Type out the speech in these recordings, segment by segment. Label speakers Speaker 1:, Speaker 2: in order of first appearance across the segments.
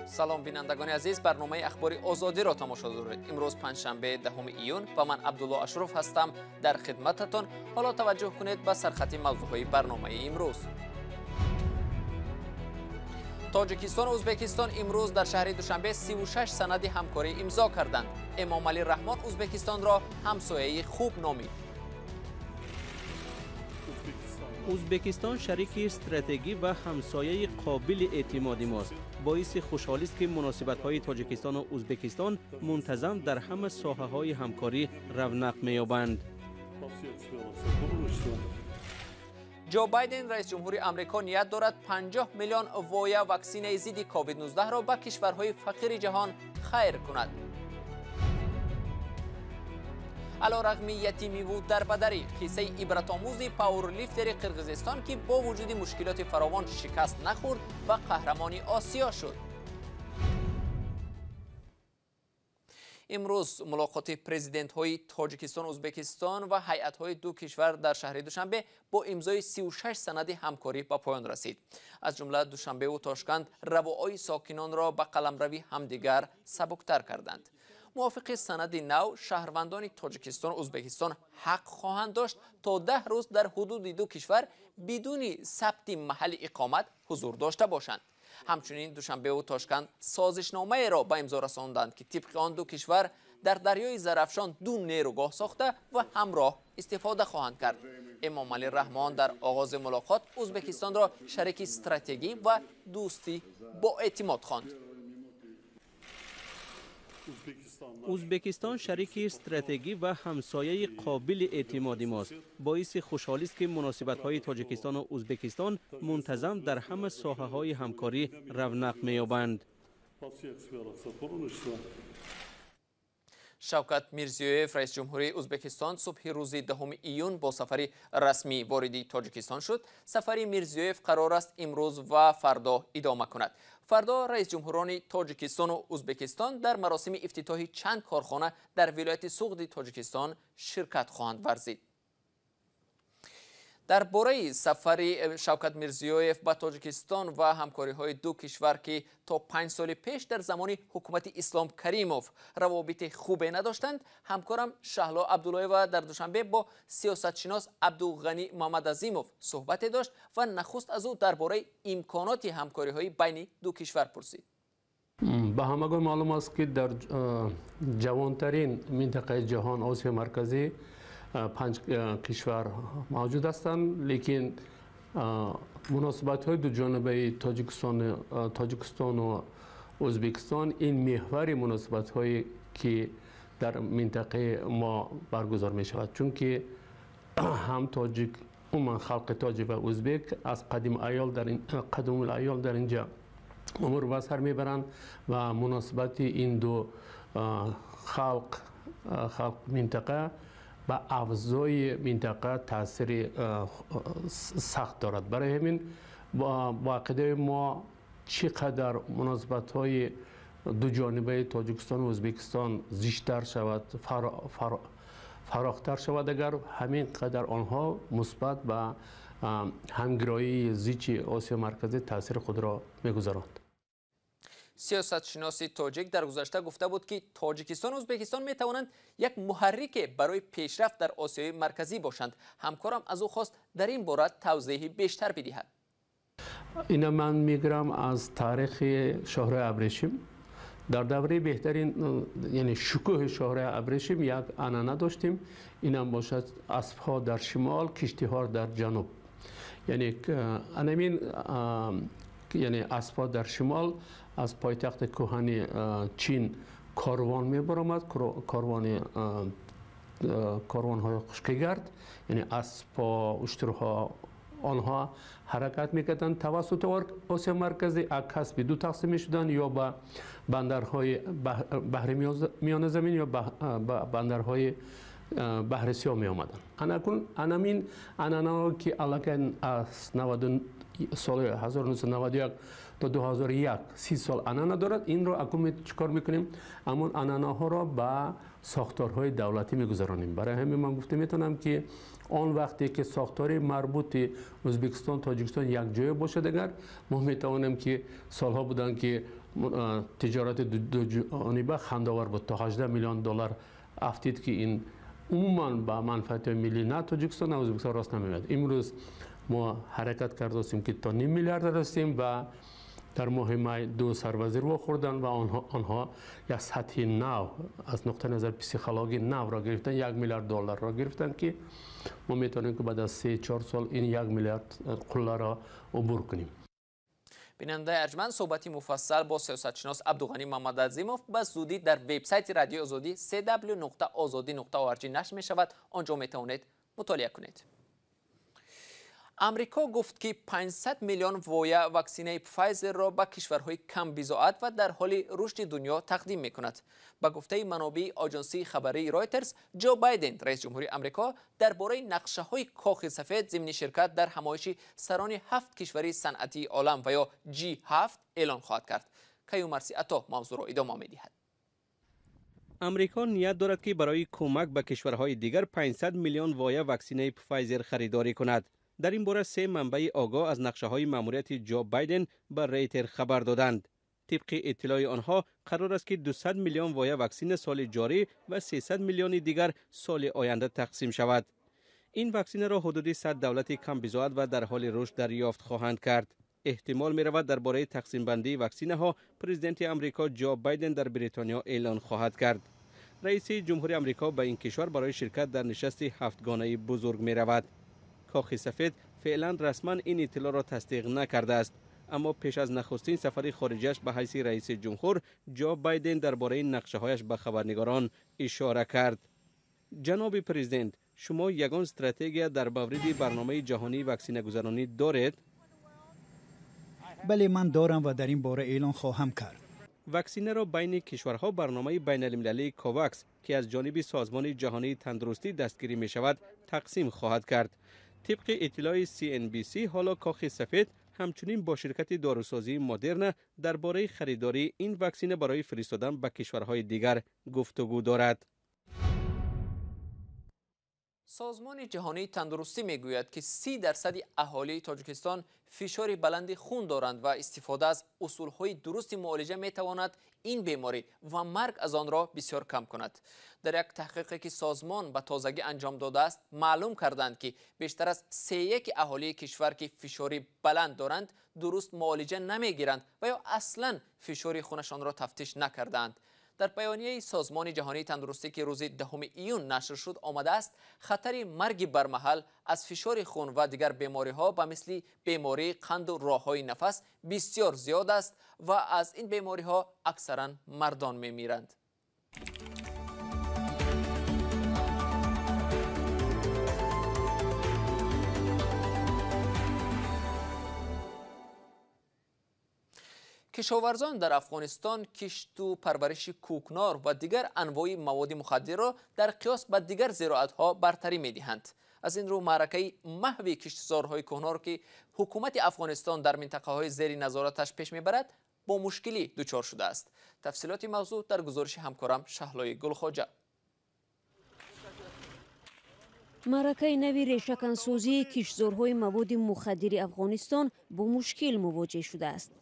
Speaker 1: Салом, бинандагони азиз, барномаи Ахбори Озодиро тамошо доред. Имрӯз панҷшанбе, 10 июн, ва ман Абдулло Ашроф ҳастам дар хидмататон. Ҳоло таваҷҷӯҳ кунед ба сархати мавзӯъҳои барномаи имрӯз. Тоҷикистон ва Ӯзбекистон имрӯз дар шаҳри Душанбе 36 санади ҳамкорӣ имзо карданд. Эмомалӣ Раҳмон Ӯзбекистонро ҳамсояи хуб номид.
Speaker 2: Ӯзбекистон шарики стратегӣ ва ҳамсояи қобили эътимоди мост. Боиси хушҳолист, ки муносибатҳои Тоҷикистону Ӯзбекистон мунтазам дар ҳама соҳаҳои ҳамкорӣ равнақ меёбанд.
Speaker 1: Ҷо Байден, раис ҷумҳури Амрико, ният дорад 50 миллион воя ваксинаи зидди COVID-19 ро ба кишварҳои фақири ҷаҳон хайр кунад. Алорағми ятимиву дарбадарӣ, қиссаи ибратомӯзи пауэрлифтери Қирғизистон, ки бо вуҷуди мушкилоти фаровон шикаст нахӯрд ва қаҳрамони Осиё шуд. Имрӯз мулоқоти президентҳои Тоҷикистон, Ӯзбекистон ва ҳайатҳои ду кишвар дар шаҳри Душанбе бо имзои 36 санади ҳамкорӣ ба поён расид. Аз ҷумла Душанбеву Тошканд равоаи сокинонро ба қаламрави ҳамдигар сабуктар карданд. Мувофиқи санади нав, шаҳрвандони Тоҷикистон, Ӯзбекистон ҳақ хоҳанд дошт то 10 рӯз дар ҳудуди ду кишвар бидуни сабти маҳалли иқомат ҳузур дошта бошанд. Ҳамчунин Душанбеву Тошканд созишномаеро ба имзо расонданд, ки тибқи он ду кишвар дар дарёи Зарафшон ду нерӯгоҳ сохта ва ҳамроҳ истифода хоҳанд кард. Эмомалӣ Раҳмон дар оғози мулоқот Ӯзбекистонро шарики стратегӣ ва дӯстӣ боэътимод хонд.
Speaker 2: Ӯзбекистон шарики стратегӣ ва ҳамсояи қобили эътимоди мост. Боиси хушҳолист, ки муносибатҳои Тоҷикистону Ӯзбекистон мунтазам дар ҳама соҳаҳои ҳамкорӣ равнақ меёбанд.
Speaker 1: Шавкат Мирзиёев, раис ҷумҳурии Ӯзбекистон, субҳи рӯзи 10 июн бо сафари расмӣ вориди Тоҷикистон шуд. Сафари Мирзиёев қарор аст имрӯз ва фардо идома кунад. Фардо раис ҷумҳурони Тоҷикистону Ӯзбекистон дар маросими ифтитоҳи чанд корхона дар вилояти Суғди Тоҷикистон ширкат хоҳанд варзид. Дар бораи сафари Шавкат Мирзиёев ба Тоҷикистон ва ҳамкориҳои ду кишвар, ки то 5 соли пеш дар замони ҳукумати Ислом Каримов равобити хубе надоштанд, ҳамкорам Шаҳло Абдуллоева дар Душанбе бо сиёсатшинос Абдуғанӣ Мамадазимов суҳбате дошт ва нахуст аз ӯ дар бораи имконоти ҳамкориҳои байни ду кишвар пурсид.
Speaker 3: Ба ҳамагон маълум аст, ки дар ҷавонтарин минтақаи ҷаҳон, Осиёи Марказӣ, 5 кишвар мавҷуд ҳастанд, лекин муносибатҳои дуҷонибаи Тоҷикистону Ӯзбекистон ин меҳвари муносибатҳое ки дар минтақаи мо баргузор мешавад, чунки ҳам тоҷик, умуман халқи тоҷик ва ӯзбек аз қадим айёл дар қадимул айёл дар инҷа умр ба сар мебаранд ва муносибати ин ду халқ минтақа ба авзои минтақа таъсири сахт дорад. Барои ҳамин бо ақидаи мо чӣ қадар муносибатҳои дуҷонибаи Тоҷикистону Ӯзбекистон зиштар шавад, фарохтар шавад, агар ҳамин қадар онҳо мусбат ба ҳамгироии зичи Осиёи Марказӣ таъсири худро мегузаронад.
Speaker 1: Сиёсатшиноси тоҷик дар гузашта гуфта буд, ки Тоҷикистону Ӯзбекистон метавонанд як муҳаррике барои пешрафт дар Осиёи Марказӣ бошанд. Ҳамкорам аз ӯ хост дар ин бора тавзеҳи бештар бидиҳад.
Speaker 3: Ина ман мегирам аз таърихи шоҳраи Абрешим. Дар давраи беҳтарин, яъне шукӯҳи шоҳраи Абрешим, як анъана доштем. Инам бошад аспҳо дар шимол, киштиҳо дар ҷануб. Яъне анамин, яъне аспҳо дар шимол аз пойтахти кӯҳани Чин корвон мебаромад, корвонҳои хушкигард, яъне аспҳо, уштурҳо, онҳо ҳаракат мекарданд тавассути Осиёи Марказӣ, аз касби ду тақсим мешуданд: ё ба бандарҳои баҳри Миёназамин, ё ба бандарҳои баҳри Сиёҳ меомаданд. Анамин анъанаҳо, ки аллакай аз Соли 1991 то 2001 30 сол анъана дорад. Инро акнун чикор мекунем? Ҳамон анъанаҳоро ба сохторҳои давлатӣ мегузаронем. Барои ҳамин ман гуфта метавонам, ки он вақте ки сохтори марбути Ӯзбекистон, Тоҷикистон якҷоя бошад, агар мо метавонем, ки солҳо буданд, ки тиҷорати дуҷониба хандовар буд, то 18 миллион доллар афтид, ки ин умуман ба манфиати миллӣ на Тоҷикистон, на Ӯзбекистон рост намеояд. Имрӯз мо ҳаракат кардастем, ки то ним миллиард расем ва дар моҳи май ду сарвазир вохӯрданд ва онҳо як сатҳи нав аз нуқтаи назар психологии навро гирифтанд, 1 миллиард долларро гирифтанд, ки мо метавонем, ки баъд аз 3-4 сол ин 1 миллиард қулларо убур кунем.
Speaker 1: Бинандаи арҷманд, суҳбати муфассал бо сиёсатшинос Абдуғанӣ Мамадазимов ба зудӣ дар вебсайти Радиои Озодӣ cw.ozodi.org нашр мешавад. Он ҷо метавонед мутолиа кунед. Амрико гуфт, ки 500 миллион воя ваксинаи Пфайзерро ба кишварҳои камбизоат ва дар ҳоли рушди дунё тақдим мекунад. Ба гуфтаи манобеи оҷонсии хабарии Ройтерс, Ҷо Байден, раис ҷумҳури Амрико, дар бораи нақшаҳои Кохи Сафед зимни ширкат дар ҳамоиши сарони ҳафт кишвари санъатии олам ва ё G7 эълон хоҳад кард. Каюмарси Ато мавзӯъро идома медиҳад.
Speaker 2: Амрико ният дорад, ки барои кӯмак ба кишварҳои дигар 500 миллион воя ваксинаи Пфайзер харидорӣ кунад. Дар ин бора се манбаи огоҳ аз нақшаҳои маъмурияти Ҷо Байден ба Рейтер хабар доданд. Тибқи иттилои онҳо, қарор аст, ки 200 миллион воя ваксина соли ҷорӣ ва 300 миллиони дигар соли оянда тақсим шавад. Ин ваксинаро ҳудуди 100 давлати камбизоат ва дар ҳоли рушд дарёфт хоҳанд кард. Эҳтимол меравад, дар бораи тақсимбандии ваксинаҳо президенти Амрико Ҷо Байден дар Бритониё эълон хоҳад кард. Раиси ҷумҳури Амрико ба ин кишвар барои ширкат дар нишасти ҳафтгонаи бузург меравад. Кохи Сафед феълан расман ин иттилоъро тасдиқ накардааст, аммо пеш аз нахустин сафари хориҷиаш ба ҳайси раиси ҷумҳур Ҷо Байден дар бораи нақшаҳояш ба хабарнигорон ишора кард. Ҷаноби президент, шумо ягон стратегия дар мавриди барномаи ҷаҳонии ваксинагузаронӣ доред?
Speaker 4: Бале, ман дорам ва дар ин бора эълон хоҳам кард.
Speaker 2: Ваксинаро байни кишварҳо барномаи байналмилалии Ковакс, ки аз ҷониби Созмони ҷаҳонии тандурустӣ дастгирӣ мешавад, тақсим хоҳад кард. Тибқи иттилои CNBC, ҳоло Кохи Сафед ҳамчунин бо ширкати дорусозии Модерна дар бораи харидории ин ваксина барои фиристодан ба кишварҳои дигар гуфтугӯ дорад.
Speaker 1: Созмони ҷаҳонии тандурустӣ мегӯяд, ки 30% аҳолии Тоҷикистон фишори баланди хун доранд ва истифода аз усулҳои дурусти муолиҷа метавонад ин беморӣ ва марг аз онро бисёр кам кунад. Дар як таҳқиқе, ки созмон ба тозагӣ анҷом додааст, маълум карданд, ки бештар аз сеяки аҳолии кишвар, ки фишори баланд доранд, дуруст муолиҷа намегиранд ва ё аслан фишори хунашонро тафтиш накардаанд. Дар баёнияи Созмони ҷаҳонии тандурустӣ, ки рӯзи 10 июн нашр шуд, омадааст, хатари марги бармаҳал аз фишори хун ва дигар бемориҳо ба мисли бемории қанду роҳҳои нафас бисёр зиёд аст ва аз ин бемориҳо аксаран мардон мемиранд. Кишоварзон дар Афғонистон кишту парвариши кӯкнор ва дигар анвои маводи мухаддирро дар қиёс ба дигар зироатҳо бартарӣ медиҳанд. Аз ин рӯ маъракаи маҳви киштзорҳои кӯҳнор, ки ҳукумати Афғонистон дар минтақаҳои зери назораташ пеш мебарад, бо мушкилӣ дучор шудааст. Тафсилоти мавзӯъ дар гузориши ҳамкорам Шаҳлои Гулхоҷа.
Speaker 5: Маъракаи нави решакансозии киштзорҳои маводи мухаддири Афғонистон бо мушкил мувоҷеҳ шудааст.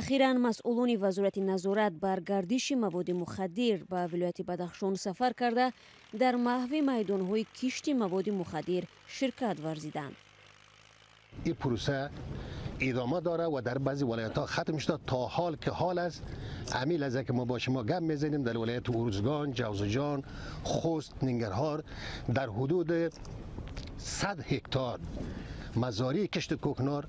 Speaker 5: Ахиран масъулони вазорати назорат бар гардиши маводи мухаддир ба вилояти Бадахшон сафар карда, дар маҳви майдонҳои кишти маводи мухаддир ширкат варзиданд.
Speaker 6: Ин пурса идома дора ва дар баъзе вилоятҳо хатм шуда то ҳол ки ҳол аст. Ҳамин лаҳза ки мо бо шумо гап мезанем, дар вилояти Урузгон, Ҷавзҷон, Хост, Нингарҳор дар ҳудуди 100 ҳектар мазории кишти кӯкнор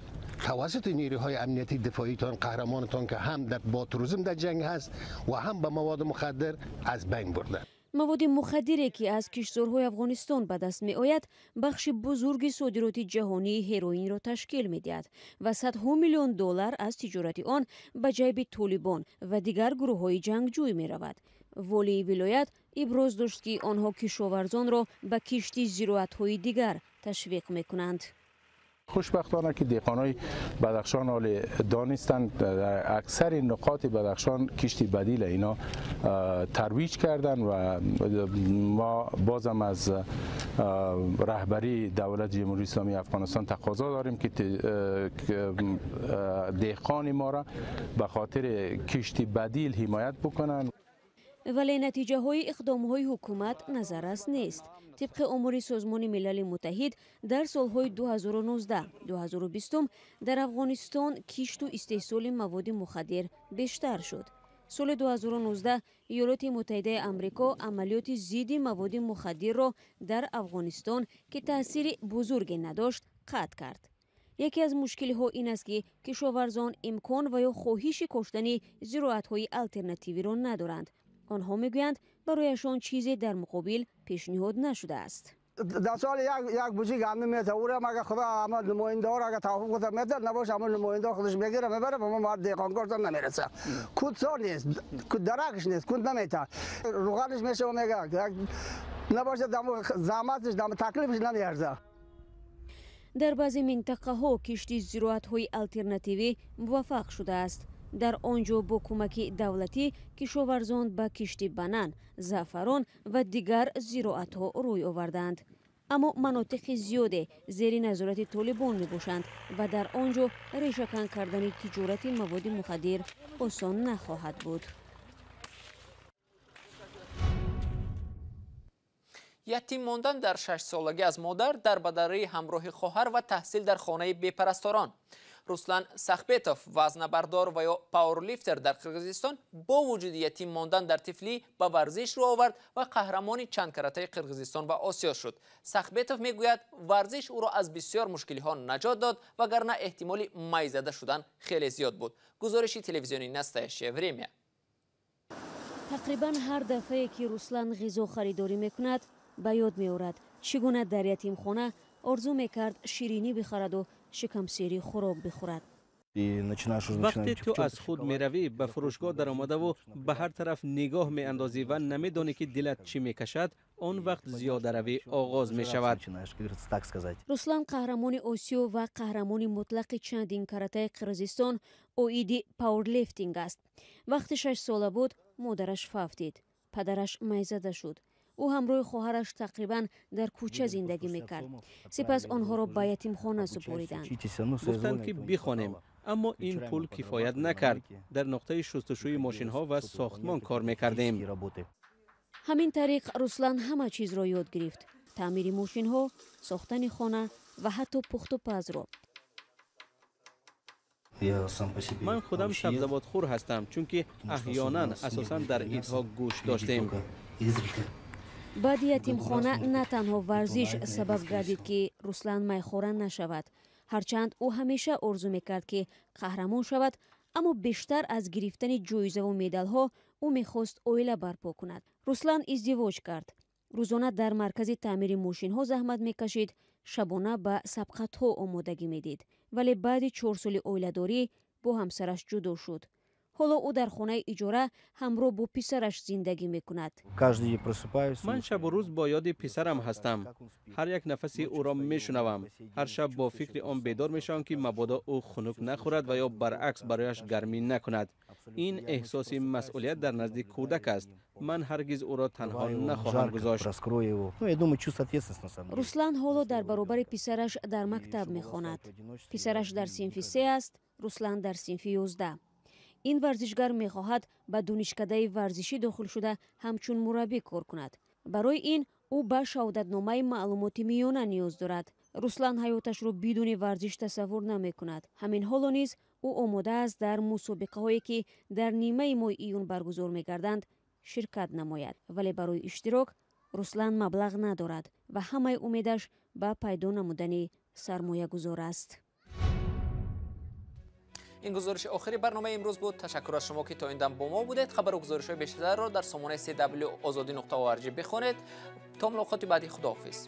Speaker 6: тавассути нерӯҳои амниятии дифоитон, қаҳрамонатон, ки ҳам бо туризм дар ҷанг ҳаст ва ҳам ба маводи мухаддир, аз байн бурда.
Speaker 5: Маводи мухаддире, ки аз киштзорҳои Афғонистон ба даст меояд, бахши бузурги содироти ҷаҳонии ҳероинро ташкил медиҳад ва садҳо миллион доллар аз тиҷорати он ба ҷайби толибон ва дигар гурӯҳҳои ҷангҷӯй меравад. Волии вилоят иброз дошт, ки онҳо кишоварзонро ба кишти зироатҳои дигар ташвиқ мекунанд.
Speaker 7: Хушбахтона ки деҳқонои Бадахшон ҳоле донистанд, дар аксари нуқоти Бадахшон кишти бадил اینا ترویج کردن و ما بازم از رهبری دولت جمهوری اسلامی افغانستان تقاضا داریم که دهقان ما را به خاطر کشتی بدیل حمایت بکنن.
Speaker 5: Вале натиҷаҳои иқдомҳои ҳукумат назаррас нест. Тибқи омори Созмони Милали Муттаҳид, дар солҳои 2019-2020 дар Афғонистон кишту истеҳсоли маводи мухаддир бештар шуд. Соли 2019 Иёлоти Муттаҳидаи Амрико амалиёти зидди маводи мухаддирро дар Афғонистон, ки таъсири бузурге надошт, қатъ кард. Яке аз мушкилиҳо ин аст, ки кишоварзон имкон ва ё хоҳиши коштани зироатҳои алтернативиро надоранд. Онҳо мегӯянд, барояшон чизе дар муқобил пешниҳод нашудааст.
Speaker 8: Дар соли як бучи гандум мета, ӯрам агар худо ама намояндаҳоро агар тавофуқ кунад мета, набоша ама намояндаҳо худаш мегира мебара, ба мо деҳқонкортон намереса. Куд сор нест, куд даракш нест, куд намета. Руғанаш мешава мега, набоша даму заҳматш, даму таклифш намеарза.
Speaker 5: Дар баъзе минтақаҳо кишти зироатҳои алтернативӣ муваффақ шудааст. Дар он ҷо бо кӯмаки давлатӣ кишоварзон ба кишти банан, заъфарон ва дигар зироатҳо рӯй оварданд. Аммо манотиқи зиёде зери назорати толибон мебошанд ва дар он ҷо решакан кардани тиҷорати маводи мухаддир осон нахоҳад буд.
Speaker 1: Ятим мондан дар 6 солагӣ аз модар, дар бадарии ҳамроҳи хоҳар ва таҳсил дар хонаи бепарасторон. Руслан Сахбетов, вазнабардор ва ё пауэрлифтер дар Қирғизистон, бо вуҷуди ятим мондан дар тифлӣ ба варзиш рӯ овард ва қаҳрамони чандкаратаи Қирғизистон ва Осиё шуд. Сахбетов мегӯяд, варзиш ӯро аз бисёр мушкилиҳо наҷот дод, вагарна эҳтимоли майзада шудан хеле зиёд буд. Гузориши телевизиони «Настоящее время».
Speaker 5: Тақрибан ҳар дафъае ки Руслан ғизо харидорӣ мекунад, ба ёд меорад, чӣ гуна дар ятимхона орзу мекард ширинӣ бихараду шикамсерӣ хӯрок бихӯрад.
Speaker 2: Вақте ту аз худ меравӣ, ба фурӯшгоҳ даромадаву ба ҳар тараф нигоҳ меандозӣ ва намедонӣ, ки дилат чӣ мекашад, он вақт зиёдаравӣ оғоз мешавад.
Speaker 5: Руслан қаҳрамони Осиё ва қаҳрамони мутлақи чандин каратаи Қирғизистон оиди пауэрлифтинг аст. Вақти 6 сола буд, модараш фавтид, падараш майзада шуд. Ӯ ҳамроҳи хоҳараш тақрибан дар кӯча зиндагӣ мекард. Сипас онҳоро ба ятимхона супориданд.
Speaker 2: Гуфтанд, ки бихонем, аммо ин пул кифоят накард. Дар нуқтаи шустушӯи мошинҳо ва сохтмон кор мекардем.
Speaker 5: Ҳамин тариқ Руслан ҳама чизро ёд гирифт: таъмири мошинҳо, сохтани хона ва ҳатто пухтупазро.
Speaker 2: Ман худам сабзавотхӯр ҳастам, чунки аҳёнан, асосан дар идҳо, гӯшт доштем.
Speaker 5: Баъди ятимхона на танҳо варзиш сабаб гардид, ки Руслан майхора нашавад. Ҳарчанд ӯ ҳамеша орзу мекард, ки қаҳрамон шавад, аммо бештар аз гирифтани ҷоизаву медалҳо ӯ мехост оила барпо кунад. Руслан издивоҷ кард. Рӯзона дар маркази таъмири мошинҳо заҳмат мекашид, шабона ба сабқатҳо омодагӣ медид. Вале баъди 4 соли оиладорӣ бо ҳамсараш ҷудо шуд. Ҳоло ӯ дар хонаи иҷора ҳамроҳ бо писараш зиндагӣ мекунад.
Speaker 2: Ман шабу рӯз бо ёди писарам ҳастам. Ҳар як нафаси ӯро мешунавам. Ҳар шаб бо фикри он бедор мешавам, ки мабодо ӯ хунук нахӯрад ва ё баръакс барояш гармӣ накунад. Ин эҳсоси масъулият дар назди кӯдак аст. Ман ҳаргиз ӯро танҳо нахоҳам гузошт.
Speaker 5: Руслан ҳоло дар баробари писараш дар мактаб мехонад. Писараш дар синфи се аст, Руслан дар синфи 11. Ин варзишгар мехоҳад ба донишкадаи варзишӣ дохил шуда, ҳамчун мураббӣ кор кунад. Барои ин ӯ ба шаҳодатномаи маълумоти миёна ниёз дорад. Руслан ҳаёташро бидуни варзиш тасаввур намекунад. Ҳамин ҳоло низ ӯ омода аст дар мусобиқаҳое, ки дар нимаи моҳи июн баргузор мегарданд, ширкат намояд. Вале барои иштирок Руслан маблағ надорад ва ҳамаи умедаш ба пайдо намудани сармоягузор аст.
Speaker 1: Ин гузориши охири барномаи имрӯз буд. Ташаккур аз шумо, ки то ин дам бо мо будед. Хабару гузоришҳои бештарро дар сомонаи cw озодӣ.org бихонед. То мулоқоти баъдӣ, худоҳофиз.